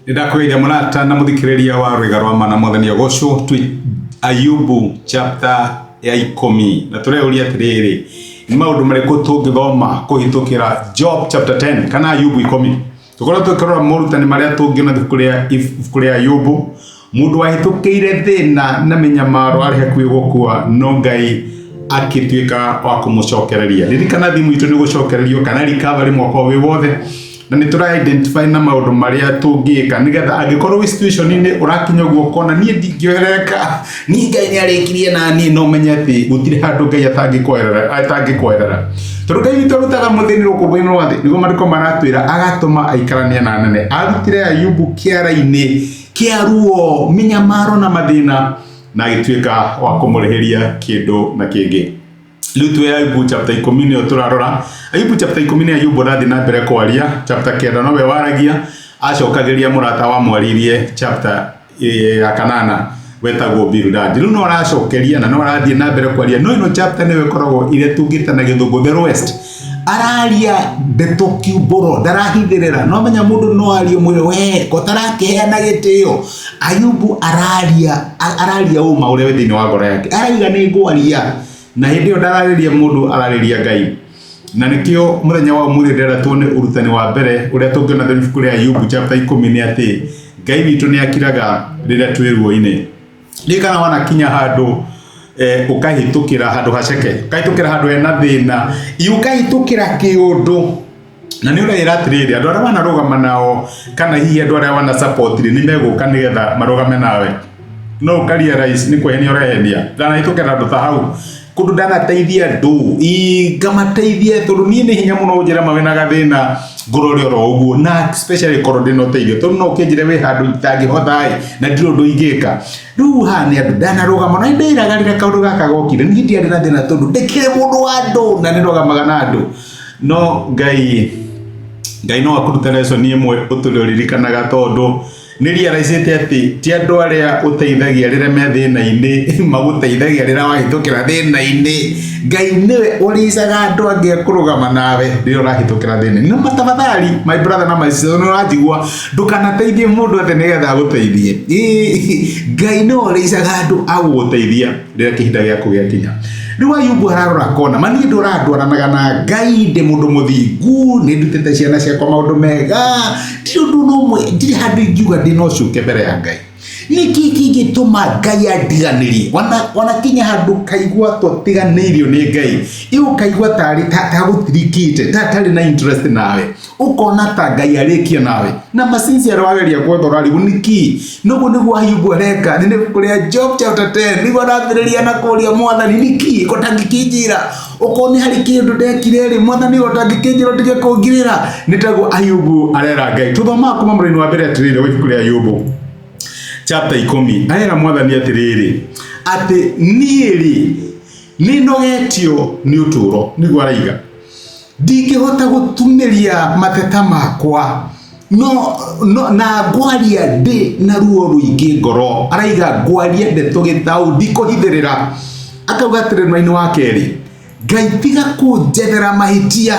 Nĩndakũgeithia mũrata na mũthikĩrĩria wa rwĩga rwa mana mwathani agocwo. Twĩ Ayubu chapter ya 10 na tũreyũria atĩrĩrĩ, nĩ maũndũ marĩkũ tũngĩthoma kũhĩtũkĩra Job chapter 10 kana Ayubu 10? Tũkorwo tũkĩrora morutani marĩa tũngĩona ibuku rĩa Ayubu, mũndũ wahĩtũkĩire thĩna na mĩnyamaro arĩ hakuhĩ gũkua, no Ngai akĩtuĩka wa kũmũcokereria. Ririkana thimũ itũ nĩ gũcokererio kana recovery mwaka wĩ wothe, na nĩ tũra identify na maũndũ marĩa tũngĩka nĩgetha angĩkorwo wĩ situation-inĩ ũrakinya ũguo ũkona niĩ ndingĩoherereka, niĩ Ngai nĩ arĩkirie na niĩ, no ũmenye atĩ gũtirĩ handũ Ngai atangĩkweherera, tondũ Ngai witũ arutaga mũthĩni rũkũngũ-inĩ rwa thĩ, nĩguo maandĩko maratwĩra, agatũma aikaranie na anene. Arutire Ayubu kĩara-inĩ kĩa ruo, mĩnyamaro na mathĩna, na agĩtuĩka wa kũmũrĩhĩria kĩndũ na kĩngĩ. Rĩu twĩ Ayubu chapter 10 nĩyo tũrarora. Ayubu chapter 10 nĩ Ayubu arathiĩ na mbere kwaria. Chapter 9 nowe waragia, acokagĩria mũrata wamwaririe chapter ya 8 wetagwo Bilidadi. Rĩu no aracokeria na no arathiĩ na mbere kwaria, no ĩno chapter nĩyo ĩkoragwo ĩrĩa tũngĩta na gĩthũngũ the lowest. Araria ndeto kiumbũro, ndarahithĩrĩra. No menya mũndũ no arie mwĩre we ko tarakĩheana gĩtĩo. Ayubu araria ũma ũrĩa wĩ thĩinĩ wa ngoro yake. Arauga nĩ ngwaria, na hĩndĩ ĩyo ndararĩria mũndũ, ararĩria Ngai. Na nĩkĩo mũthenya wa ũmũthĩ ndĩrenda tuone ũrutani wa mbere ũrĩa tũngĩona thĩinĩ ibuku rĩa Ayubu chapter 10 nĩ atĩ Ngai witũ nĩ akiraga rĩrĩa twĩ ruo-inĩ. Ririkana wanakinya handũ ũkahĩtũkĩra handũ haceke, ũkahĩtũkĩra handũ hena thĩna, ũkahĩtũkĩra kĩũndũ, na nĩ ũreĩra atĩrĩrĩ, andũ arĩa wanarũgama nao kana hihi andũ arĩa wana support rĩ, nĩ megũka nĩgetha marũgame nawe, no ũka realize nĩ kwehenia ũrehenia. Ndanahĩtũkĩra handũ ta hau, kũndũ ndanateithia andũ, ngamateithia, tondũ niĩ nĩ hinya mũno ũnjĩre ma wĩna gathĩna ngũrore oro ũguo, na especially korwo ndĩna ũteithio, tondũ no ũkĩnjĩre wĩ handũ itangĩhota ĩ, na ndirĩ ũndũ ingĩka. Rĩu haha nĩ andũ ndanarũgama, na nĩndĩraga rĩrĩa kaũndũ gaka gokire, niĩ ndiarĩ na thĩna tondũ ndĩkĩrĩ mũndũ wa andũ na nĩndũgamaga na andũ. No Ngai no akũrute lesson ĩmwe ũtũre ũririkanaga, tondũ nĩ realize atĩ ti andũ arĩa ũteithagia rĩrĩa me thĩna-inĩ magũteithagia rĩrĩa wahĩtũkĩra thĩna-inĩ. Ngai nĩwe ũricaga andũ angĩ a kũrũgama nawe rĩrĩa ũrahĩtũkĩra thĩna-inĩ. No tafadhali, my brother na my sister, nĩ ũranjigua, ndũkanateithie mũndũ atĩ nĩgetha agũteithie. Ngai nĩwe ũricaga andũ a gũgũteithia rĩrĩa kĩhinda gĩaku gĩakinya. Rĩu Ayubu ararora kona ma niĩ ndũrandwaranaga na Ngai, ndĩ mũndũ mũthingu, nĩ ndutĩte ciana ciakwa maũndũ mega, ndirĩ ũndũ na ũmwe, ndirĩ handũ ingiuga ndĩ na ũcuke mbere ya Ngai. Nĩkĩ kĩngĩtũma Ngai andiganĩrie? Wanakinya handũ kaigua twatiganĩirio nĩ Ngai, ĩ ũkaigua tarĩ ta gũtirikĩte, ta atarĩ na interest nawe, ũkona ta Ngai arĩkia nawe, na macinciarĩ wageria gwetha ũrarigwo nĩkĩ. Noguo nĩguo Ayubu areka nĩ ibuku rĩa Job chapter 10, nĩguo arambĩrĩria na kũria mwathani nĩkĩ ko tangĩkĩnjĩra okorwo nĩ harĩ kĩndũ ndekire rĩ, mwathani ko tangĩkĩnjĩra ũtige kũngirĩra. Nĩ taguo Ayubu arera Ngai. Tũthomaga kuma mũraini wa mbere atĩrĩrĩ wa ibuku rĩa Ayubu chapter 10, arera mwathani atĩrĩrĩ, atĩ niĩ rĩ nĩ nogetio nĩ ũtũũro, nĩguo araiga, ndingĩhota gũtumĩria mateta makwa, no na ngwaria ndĩ na ruo rũingĩ ngoro. Araiga ngwaria ndeto gĩthaũ, ndikũhithĩrĩra. Akauga atĩrĩ mwena wa kerĩ, Ngai tiga kũnjethera mahĩtia,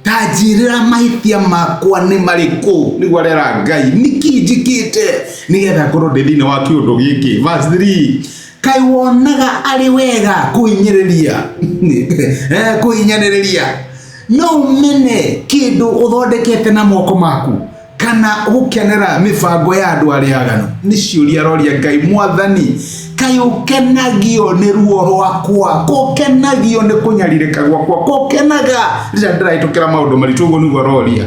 ta njĩrĩra mahĩtia makwa nĩ marĩkũ. Nĩguo arera Ngai nĩkĩ njĩkĩte nĩgetha ngorwo ndĩ thĩinĩ wa kĩũndũ gĩkĩ. Verse 3, kaĩ wonaga arĩ wega kũhinyĩrĩria kũhinyanĩrĩria? No ũmene kĩndũ ũthondekete na moko maku, kana gũkenera mĩbango ya andũ arĩa aganu? Nĩ ciũria aroria Ngai. Mwathani, kaĩ ũkenagio nĩ ruo rwakwa, kũkenagio nĩ kũnyarirĩka gwakwa, kũkenaga rĩrĩa ndĩrahĩtũkĩra maũndũ maritũ? Ũguo nĩguo aroria.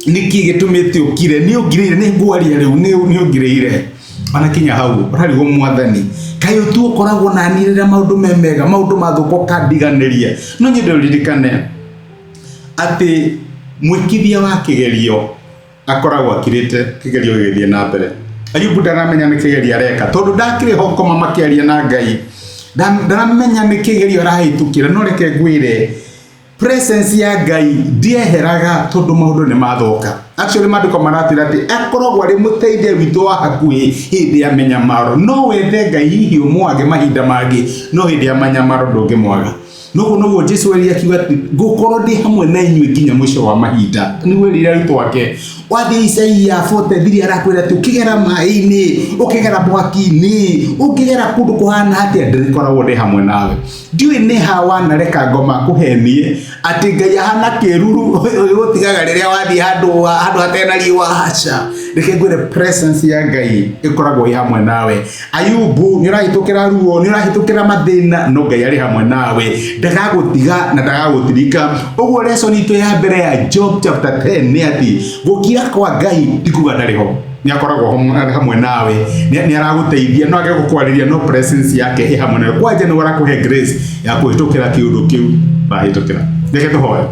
Nĩkĩ gĩtũmĩte ũkire? Nĩ ũngirĩire, nĩ ngwaria rĩu, nĩ ũngirĩire. Ona kinya hau ũrarigwo, mwathani, kaĩ ũtu ũkoragwo na niĩ rĩrĩa maũndũ me mega, maũndũ mathũka ũkandiganĩria? No nyende ũririkane atĩ mwĩkithia wa kĩgerio akoragwo akirĩte kĩgerio gĩgĩthiĩ na mbere. Ayubu ndaramenya nĩ kĩgerio areka, tondũ ndakĩrĩ ho koma makĩaria na Ngai, ndaramenya nĩ kĩgerio arahĩtũkĩra. No reke ngwĩre, presence ya Ngai ndieheraga tondũ maũndũ nĩ mathũka. Actually, maandĩko maratwĩra atĩ akoragwo arĩ mũteithia witũ wa hakuhĩ hĩndĩ ya mĩnyamaro. No wethe Ngai hihi ũmwage mahinda mangĩ, no hĩndĩ ya manyamaro ndũngĩmwaga. Noguo noguo Jesu erire akiuga atĩ ngũkorwo ndĩ hamwe na inyuĩ nginya mũico wa mahinda. Nĩguo erire arutwo ake. Wathiĩ Isaia 43 arakwĩra atĩ ũkĩgera maĩ-inĩ, ũkĩgera mwaki-inĩ, ũkĩgera kũndũ kũhana atĩa ndĩrĩkoragwo ndĩ hamwe nawe. Ndiũĩ nĩ ha wanareka ngoma akũhenie atĩ Ngai ahana kĩruru gũtigaga rĩrĩa wathiĩ handũ handũ hatarĩ na riũa aca. Reke ngwĩre presence ya Ngai ĩkoragwo ĩ hamwe nawe. Ayubu nĩ ũrahĩtũkĩra ruo, nĩ ũrahĩtũkĩra mathĩna, no Ngai arĩ hamwe nawe. Ndagagũtiga na ndagagũtirika. Ũguo lesson itũ ya mbere ya Job chapter 10 nĩ atĩ gũkira kwa Ngai ti kuga ndarĩ ho. Nĩ akoragwo hamwe nawe, nĩ aragũteithia, no age gũkwarĩria no presence yake ĩ hamwe nawe. Kwanja nĩ arakũhe grace ya kũhĩtũkĩra kĩũndũ kĩu ũrahĩtũkĩra. Reke tũhoe.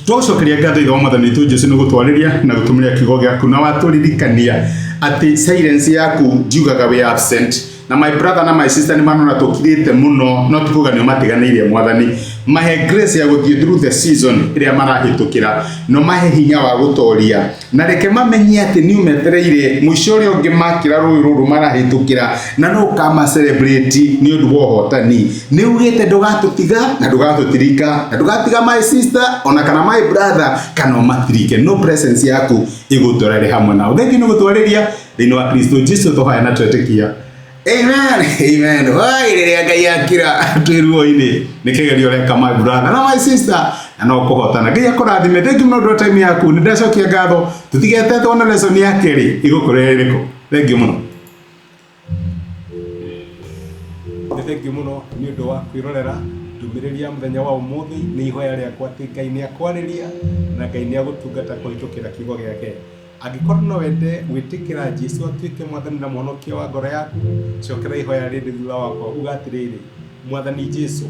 Twagũcokeria ngatho Ithe wa Mwathani witũ Jesu nĩ gũtwarĩria na gũtũmĩria kiugo gĩaku na watũririkania atĩ silence yaku ndiugaga wĩ absent na my brother na my sister nĩ manona tũkirĩte mũno no ti kuga nĩ ũmatiganĩirie Mwathani. Mahe grace ya gũthiĩ through the season ĩrĩa marahĩtũkĩra no mahe hinya wa gũtoria na reke mamenye atĩ nĩ ũmetereire mũico ũrĩa ũngĩ makĩra rũĩ rũrũ marahĩtũkĩra na no ũkama celebrate nĩ ũndũ wa ũhotani. Nĩ ugĩte ndũgatũtiga na ndũgatũtirika na ndũgatiga my sister ona kana my brother kana ũmatirike, no presence yaku ĩgũtũra ĩrĩ hamwe nao. Thengiũ nĩ gũtwarĩria thĩinĩ wa Kristo Jesu tũhoya na twetĩkia. Amen. Amen. Wai rĩrĩa Ngai akira twĩ ruo-inĩ nĩ kĩgerio ũreka my brother na my sister na no kũhotana. Ngai akũrathime. Thank you mũno ũndũ wa time yaku. Nĩ ndacokia ngatho. Tũtigete tuone lesson ya kerĩ ĩgũkorwo ĩrĩkũ. Thank you mũno. Nĩ thengiũ mũno nĩ ũndũ wa kwĩrorera ndũmĩrĩri ya mũthenya wa ũmũthĩ. Nĩ ihoya rĩakwa atĩ Ngai nĩ akwarĩria na Ngai nĩ agũtungata kũhĩtũkĩra kiugo gĩake. Angĩkorwo no wende gwĩtĩkĩra Jesu atuĩke Mwathani na Mũhonokia wa ngoro yaku, cokera ihoya rĩrĩ thutha wakwa uga atĩrĩrĩ, Mwathani Jesu,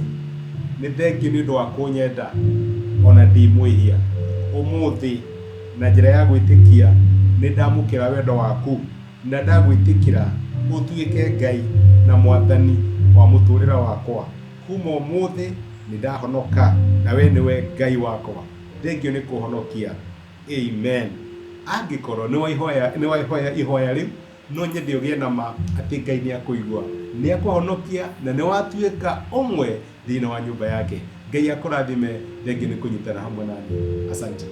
nĩ thengiũ nĩ ũndũ wa kũnyenda o na ndĩ mwĩhia. Ũmũthĩ, na njĩra ya gwĩtĩkia, nĩ ndamũkĩra wendo waku na ndagwĩtĩkĩra ũtuĩke Ngai na Mwathani wa mũtũrĩre wakwa. Kuma ũmũthĩ nĩ ndahonoka na we nĩwe Ngai wakwa. Thengiũ nĩ kũhonokia. Amen. Angĩkorwo nĩ waihoya ihoya rĩu, no nyende ũgĩe na ma atĩ Ngai nĩ akũigua, nĩ akũhonokia na nĩ watuĩka ũmwe thĩinĩ wa nyũmba yake. Ngai akũrathime, thengiũ nĩ kũnyitana hamwe naniĩ. Asante.